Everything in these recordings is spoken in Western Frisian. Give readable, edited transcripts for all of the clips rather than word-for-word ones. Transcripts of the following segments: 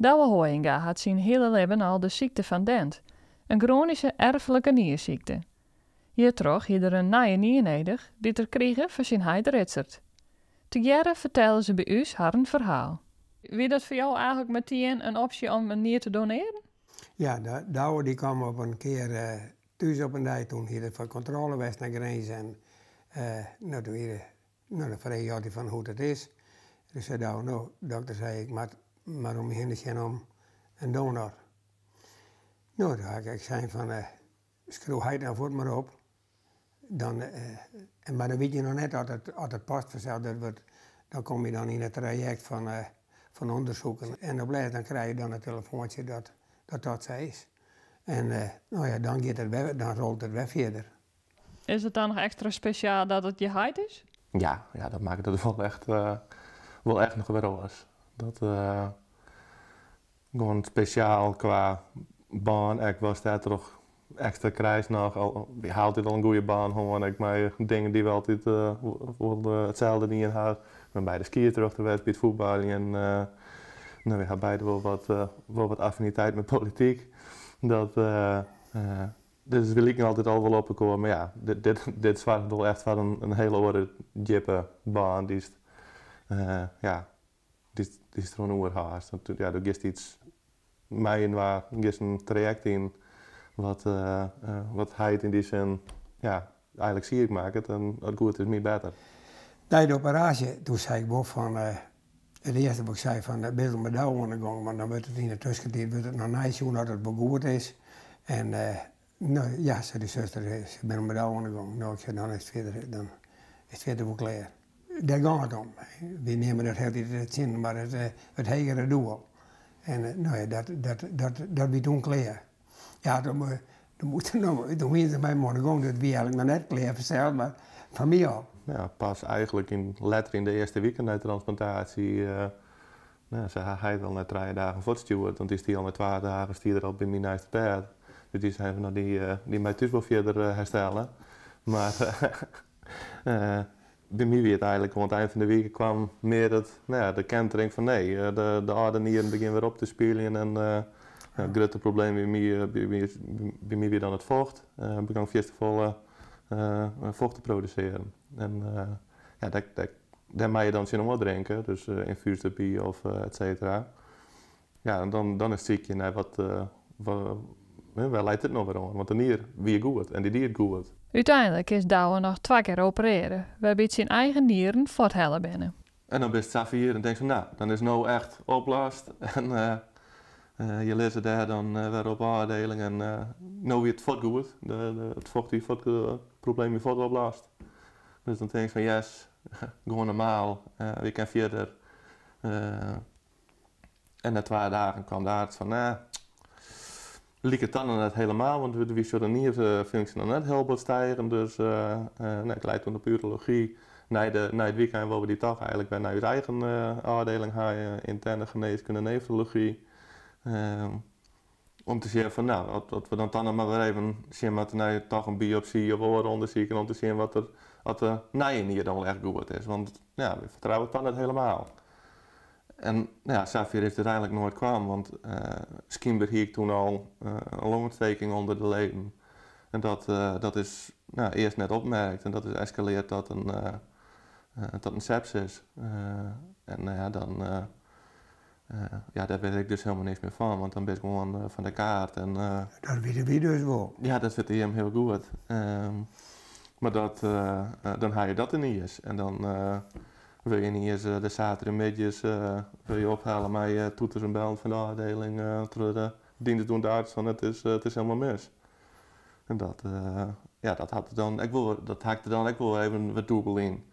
Douwe Hooijenga hat syn hiele libben al de sykte fan Dent, in groanyske erflike niersykte. Hjirtroch hie er in nije nier nedich, dy't er krige fan syn heit Ridzert. Tegearre fertelle se by ús harren ferhaal. Wie dat foar jo eigenlik metien in opsje om in nier te donearjen? Ja, Douwe dy kwam op in kear thús op in dei. Toen hie er foar kontrôle west nei Grins en no, toen hie er, no, dan frege je altyd fan hoe't it is. Toen sei Douwe, no, dokter sei ik moat mar om my hinne sjen om in donor. No, toen ha ik ek sein fan skriuw heit dan fuort mar op. Dan, mar dan witte je noch net oft it, oft it past fansels. Dat wurdt, dan komme je dan yn it trajekt fan, fan ûndersoeken. En op lêst dan krije je dan in telefoantsje dat dat, dat sa is. En no ja, dan giet it wer, dan rolt it wer fierder. Is it dan noch ekstra spesjaal dat it je heit is? Ja, ja, dat makket it wol echt noch wer oars. Dat gewoan spesjaal kwa bân, ek was dêrtroch ekstra krijst noch. Al, wy ha altyd al in goede bân hân, ek mei dingen dy't we altyd wol itselde dien ha. We by de skiedsrjochter west by it fuotbaljen. No, we ha beide wol wat affiniteit mei polityk. Dat, dus we liken altyd al wol op elkoar. Mar ja, dit soarget wol echt foar in hiele oare djippe bân dy'tst, ja, dy'tst deroan oerhâldst. Want ja, do giest yts mei-inoar, giest in trajekt yn wat heit yn dy sin, ja, eigenlik siik makket en as it goed is, my better. Nei de operaasje, toen sei ik wol fan, it earste wat ik sei fan, bist mei Douwe oan de gong, want dan wurdt it yn de tuskentiid wurdt it noch neisjoen oft it wol goed is. En no ja, sei de suster, se binne mei Douwe oan de gong. No, ik sei, dan is it fierder wol klear. Dêr giet it om. Wy neame dat hieltyd tsjin, mar it hegere doel. En no ja, dat wie toen klear. Ja, toen moast er noch, toen wiene se mei my oan de gong, dat wie eigenlik noch net klear fansels, mar foar my al. Ja, pas eigenlik letter yn de earste wike nei transplantaasje, no, se ha heit al nei 3 dagen fuortstjoerd, want dy stie al nei 2 dagen stie er al by my neist it bêd. Dus dy sei fan, no, dy mei thús wol fierder herstelle. Mar by my wie it eigenlik oan it ein fan de wike kwam mear it, no ja, de kentering fan nee, de âlde nieren begjinne wer op te spyljen en it grutte probleem by my wie dan it focht. Begûn fierste folle focht te produsearjen. En ja, dêr mei je dan tsjinoan drinke, dus ynfús derby of et cetera. Ja, en dan is it sykjen nei wat, wêr leit dit no wer oan? Want de nier wie goed en dy die it goed. Uteinlik is Douwe noch twa kear operearre, wêrby't syn eigen nieren fuorthelle binne. En dan bist safier en tinkst fan, no, dan is no echt oplost. En je lizze dêr dan wer op ôfdieling en no wie it fuort goed. It focht wie fuort, it probleem wie fuort oplost. Dus dan tinkst fan yes, gewoan normaal, wy kinne fierder. En nei 2 dagen kwam de arts fan, no, liket dan noch net helemaal, want wy sjogge de nierfunksje noch net hiel bot stigen. Dus nee, ik lei toen op urology. Nei it wykein wolle we dy toch eigenlik wer nei ús eigen ôfdieling ha, ynterne genêskunde nefrology. Om te sjen fan, no, dat we dan toch noch mar wer even sjen moatte nei toch in biopsy of oare ûndersiken om te sjen wat der, oft de nije nier dan wol echt goed is. Want ja, we fertrouwe it toch net helemaal. En no ja, safier is it úteinlik noait kwam, want skynber hie ik toen al in longontsteking ûnder de leden. En dat is, no, earst net opmerkt en dat is eskalearre tot in sepsis. En no ja, dan, ja, dêr wit ik dus hielendal niks mear fan, want dan bist gewoan fan de kaart. En, Dat witte wy dus wol. Ja, dat witte jim hiel goed. Mar dan ha je dat yniens. En dan wurd je yniens de saterdeitemiddei wurd je ophelle mei toeters en bellen fan de ôfdieling troch de dienstdoende arts fan it is hielendal mis. En dat, ja, dat hat dan ek wol, dat hakte dan ek wol even wat dûbel yn.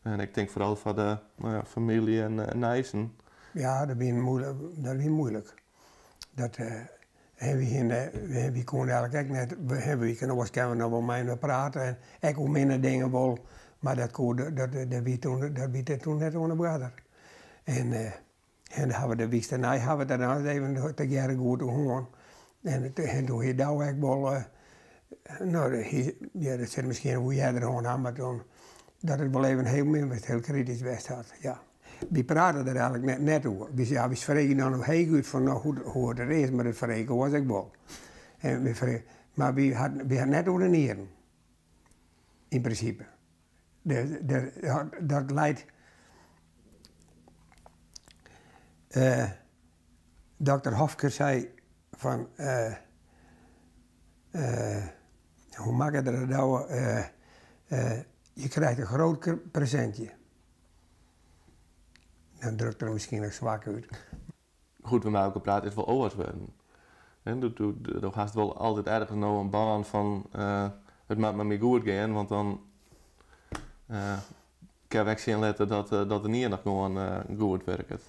En ik tink foaral foar de, no ja, famylje en neisten. Ja, dat wie muoilik. Dat wie muoilik. Dat wy koene eigenlik ek net, wy kinne oars kinne we noch wol mei inoar prate en ek oer minne dingen wol, mar dat koe, dat wie toen net oan de oarder. En ha we de wyks dêrnei ha we der dan even tegearre goed oer hân. En toen hie Douwe ek wol, no, ja, dat sil miskien wol earder hân ha, mar toen, dat it wol even hiel min west, hiel kritysk west hat, ja. Wy prate der eigenlik net, net oer. Wy, ja, wy freegje dan noch heechút fan no, hoe, hoe it is, mar dat frege oars ek wol. En wy frege, mar wy ha, wy ha net oer de nieren. Yn prinsipe. De, de, dat leit. Dokter Hofker sei fan. Hoe makke er dat nou? Je krijgt een groot presentje. Dan drukt er miskien ek swak út. Hoe't we mei elkoar prate is wol oars wurden. Do hast wol altyd ergens no in bân fan it moat mei my goed gean, want dan kinne we ek sjen litte dat dat de nier noch gewoan goed wurket.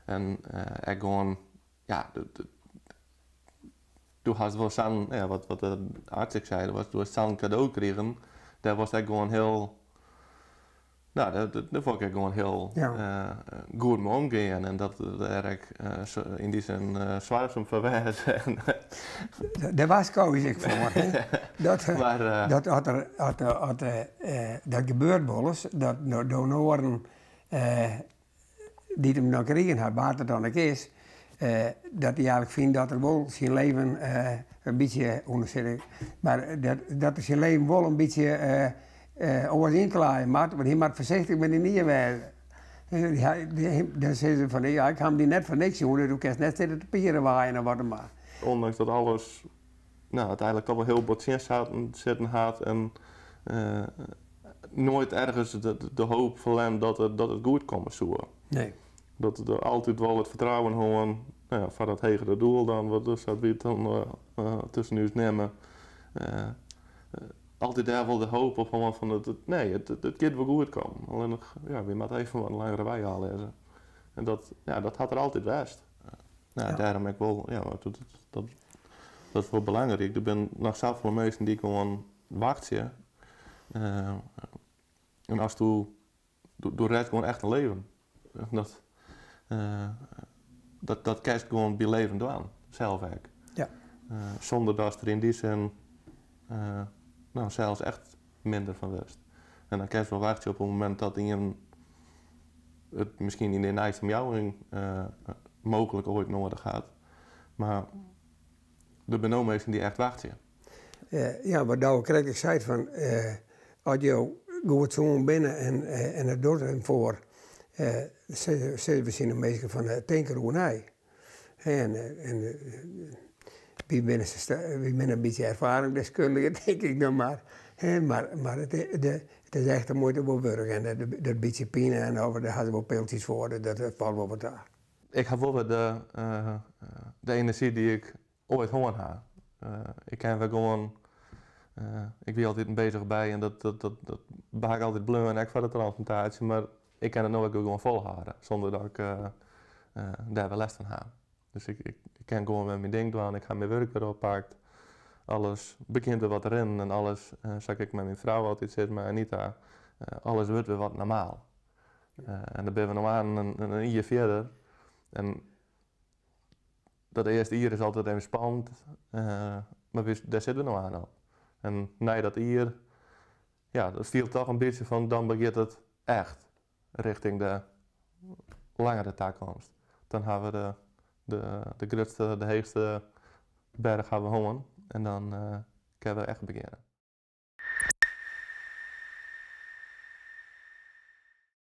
En ek gewoan, ja, do hast wol sa'n, ja, wat de arts ek sei, do hast sa'n kado krigen, dêr wolst ek gewoan hiel, no, dêr wol ik ek gewoan hiel goed mei omgean en dat dêr ek yn dy sin soarchsum foar wêze. Dêr warskôgje ik foar. Dat, dat, as der, as, as, dat gebeurt wolris, dat donoaren dy't him dan krigen hat, wa't it dan ek is, dat dy eigenlik fynt dat er wol syn leven in bytsje ûndersit, mar dat, dat er syn leven wol in bytsje oars ynklaaie moat, want hy moat foarsichtich mei dy nier wêze. Dan sizze se fan, ja, ik ha him dy net foar niks jûn, dus do kinst net sitte te pierewaaien of wat dan mar. Ondanks dat alles, nou, uiteindelijk toch wel heel bot tsjin sitten hat en noait ergens de hoop ferlern dat it goed komme soe. Nee. Dat der altyd wol it fertrouwen hân, no ja, foar dat hegere doel dan, wat dus dat wy it dan tusken ús nimme. Altyd dêr wol de hoop op hân fan it, nee, it giet wol goed kommen. Allinnich, ja, wy moatte even wat in langere wei ôflizze. En dat, ja, dat hat der altyd west. Ja, dêrom ek wol, ja, dat, dat, dat is wol belangryk. Der binne noch safolle minsken dy't gewoan wachtsje. En ast do, do rêdst gewoan echt in leven. Dat, dat, dat kinst gewoan by leven dwaan, sels ek. Sûnder datst der yn dy sin no, sels echt minder fan wurdst. En dan kinst wol wachtsje op it momint dat ien it miskien yn dyn neiste omjouwing mooglik oait noadich hat. Mar der binne no minsken dy't echt wachtsje. Ja, wat Douwe krekt ek seit fan as jo goed sûn binne en, en it docht him foar, sizze we tsjin de minsken fan tink deroer nei. En, en wy binne, wy binne in bytsje erfaringsdeskundige, tink ik dan mar. Mar, mar it, de, it is echt de muoite wol wurdich. En dat, dat bytsje pine en of, dêr ha se wol piltsjes foar, dat falt wol wat ta. Ik ha wol wer de, de enerzjy dy't ik oait hân ha. Ik kin wer gewoan, ik wie altyd beuzich by en dat, dat, dat, dat ha ik altyd bleaun, ek foar de transplantaasje, mar ik kin it no ek gewoan folhâlde sûnder dat ik dêr wer lêst fan ha. Dus ik, ik, ik kin gewoan wer myn ding dwaan, ik ha myn wurk wer oppakt. Alles begjint wer wat te rinnen en alles, sa't ik mei myn frou altyd sis, mei Anita, alles wurdt wer wat normaal. En dan binne we no oan in jier fierder en dat earste jier is altyd even spannend, mar dêr sitte we no oan op. En nei dat jier, ja, dat fielt toch in bytsje fan dan begjint it echt rjochting de langere takomst. Dan ha we de, de, de grutste, de heechste berch ha we hân en dan kinne we echt begjinne.